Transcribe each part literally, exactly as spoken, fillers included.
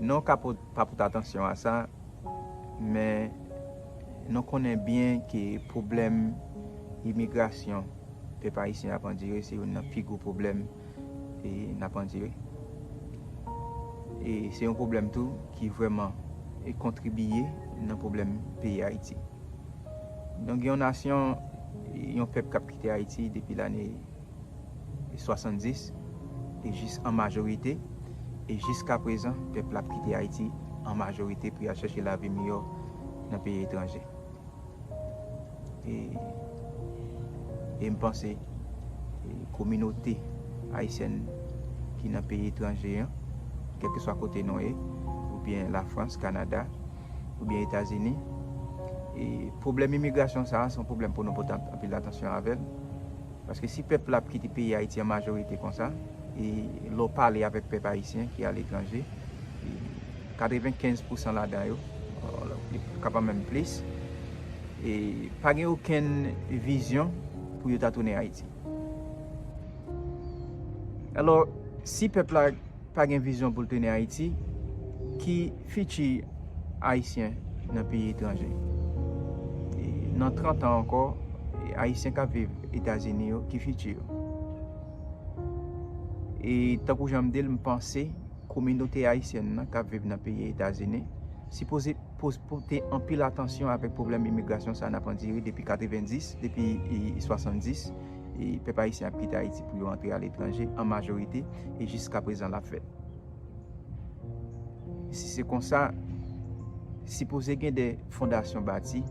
Non, ka pot- pa pote atansyon a sa, men nou konnen byen ke pwoblèm imigrasyon pèp ayisyen ap andire se youn nan pi gwo pwoblèm e n ap andire. E se yon pwoblèm tou ki vrèman e kontribiye nan pwoblèm peyi Ayiti. Donk, yon nasyon, yon pèp k ap kite Ayiti depi lane swasanndis, e jis an majorite, e jiska prezan, pèp la ap kite Ayiti an majorite pou y al chèche lavi miyò nan peyi etranje. E, e m panse, e, kominote ayisyèn ki nan peyi etranje an, kèlkeswa kote nou ye, oubyen Lafrans, Kanada, oubyen Etazini, e pwoblèm imigrasyon sa a, se yon pwoblèm pou nou pote anpil atansyon avè l. Paske si pèp la ap kite peyi Ayiti an majorite konsa, e lè w pale avèk pèp ayisyen ki aletranje, e katrevenkenz pousan ladan yo, e kapab menm plis, e pa gen okenn vizyon pou yo ta tounen Ayiti. Alò, si pèp la pa gen vizyon pou l tounen Ayiti, ki fiti ayisyen nan peyi etranje? E nan trant an ankò, e ayisyen k ap viv Etazini yo, ki fiti yo? E tankou jan m di l, m panse kominote ayisyèn nan k ap viv nan peyi Etazini sipoze poz- pote anpil atansyon avèk pwoblèm imigrasyon sa a n ap andire depi katrevenndis, depi, e, swasanndis, e pèp ayisyen ap kite Ayiti pou yo antre aletranje an majorite, e jiska prezan l ap fèt. Si se konsa, sipoze gen de fondasyon bati,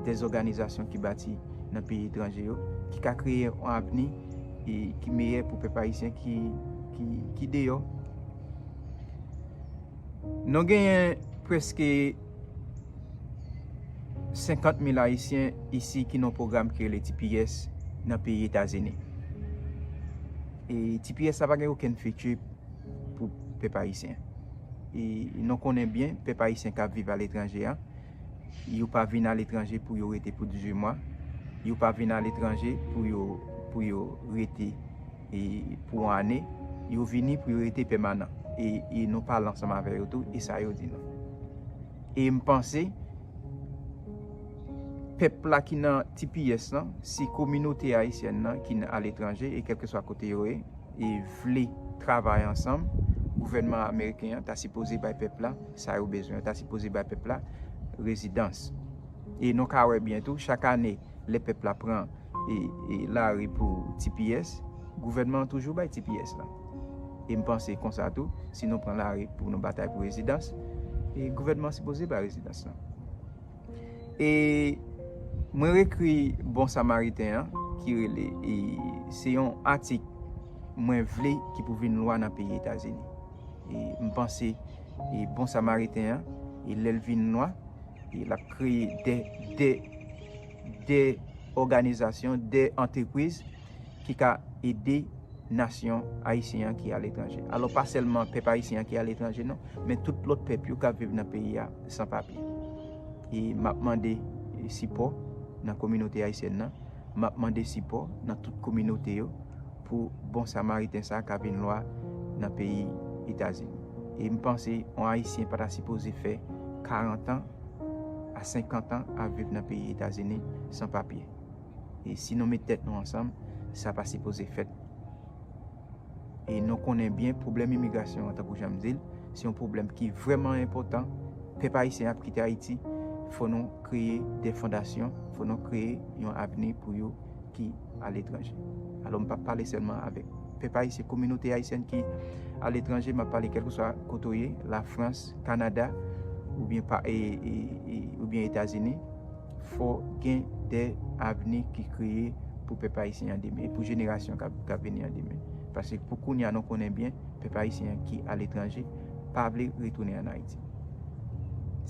de òganizasyon ki bati nan peyi etranje yo, ki ka kreye yon avni, e, ki meyè pou pèp ayisyen ki, ki, ki deyò. Nou genyen prèske senkant mil ayisyen isi ki nan yon pwogram ki rele T P S nan peyi Etazini. E T P S la pa gen okenn fiti pou pèp ayisyen. E nou konnen byen, pèp ayisyen k ap viv aletranje a, yo pa vin aletranje pou yo rete pou dizuit mwa, yo pa vin aletranje pou yo, pou yo rete, e, pou yon ane, yo vini pou yo rete pèmanan. E, e nou pale ansanm avè yo tou, e sa yo di nou. E m panse, pèp la ki nan T P S lan, se kominote ayisyèn nan ki nan aletranje, e kèlkeswa kote yo ye, e vle travay ansanm, gouvènman ameriken an ta sipoze bay pèp la sa yo bezwen, yo ta sipoze bay pèp la rezidans. E nou ka wè byen tou, chak ane, lè pèp la pran, e, e lari pou T P S, gouvènman an toujou bay T P S la. E m panse konsa tou, si nou pran lari pou nou batay pou rezidans, e gouvènman an sipoze bay rezidans lan. E mwen rekri Bon Samariten an, ki rele, e se yon atik mwen vle ki pou vin lwa nan peyi Etazini. E m panse, e Bon Samariten an, e lè l vin lwa, e l ap kreye de, de, de òganizasyon, de antrepriz ki ka ede nasyon ayisyen an ki aletranje. Alò, pa sèlman pèp ayisyen an ki aletranje, non, men tout lòt pèp yo k ap viv nan peyi a san papye. E m ap mande, e, sipò nan kominote ayisyèn nan, m ap mande sipò nan tout kominote yo pou Bon Samariten sa a ka vin lwa nan peyi Etazini. E m panse yon Ayisyen pa ta sipoze fè karant an a senkant an ap viv nan peyi Etazini san papye. E si nou met tèt nou ansanm, sa pa sipoze fèt. E nou konnen byen pwoblèm imigrasyon an, tankou jan m di l, se yon pwoblèm ki vrèman enpòtan. Pèp ayisyen ap kite Ayiti, fò nou kreye de fondasyon, fò nou kreye yon avni pou yo ki aletranje. Alò, m p ap pale sèlman avèk pèp ayisyen, kominote ayisyèn ki aletranje, m ap pale kèlkeswa kote w ye, Lafrans, Kanada, oubyen pa, e, e, e, oubyen Etazini. Fò gen de avni ki kreye pou pèp ayisyen an demen, e pou jenerasyon k ap, k ap vini an demen. Paske pou kounye a, nou konnen byen, pèp ayisyen an ki aletranje pa vle retounen ann Ayiti.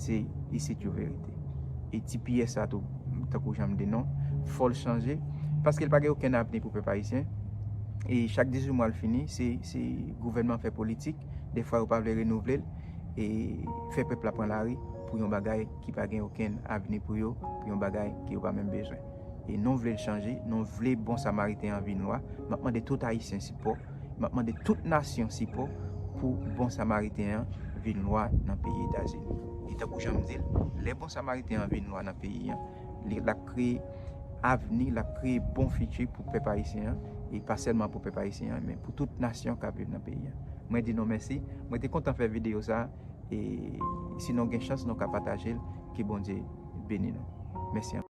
Se isit yo vle rete. E T P S la tou, tankou jan m di nou, fò l chanje, paske l pa gen okenn avni pou pèp ayisyen. E chak dizuit mwa l fini, se, se gouvènman fè politik, defwa yo pa vle renouvle l, e fè pèp la pran lari pou yon bagay ki pa gen okenn avni pou yo, pou yon bagay ke yo pa menm bezwen. E nou vle l chanje, nou vle Bon Samariten an vin lwa. M ap mande tout Ayisyen sipò, m ap mande tout nasyon sipò pou Bon Samariten an vin lwa nan peyi Etazini. E tankou jan m di l, lè bon Samariten an vin lwa nan peyi an, li l ap kreye avni, l ap kreye bon fiti pou pèp ayisyen an, e pa sèlman pou pèp ayisyen an, men pou tout nasyon k ap viv nan peyi an. Mwen di nou mèsi. Mwen te kontan fè videyo sa a, e si nou gen chans, nou ka pataje l. Ke Bondye beni nou. Mèsi anpil.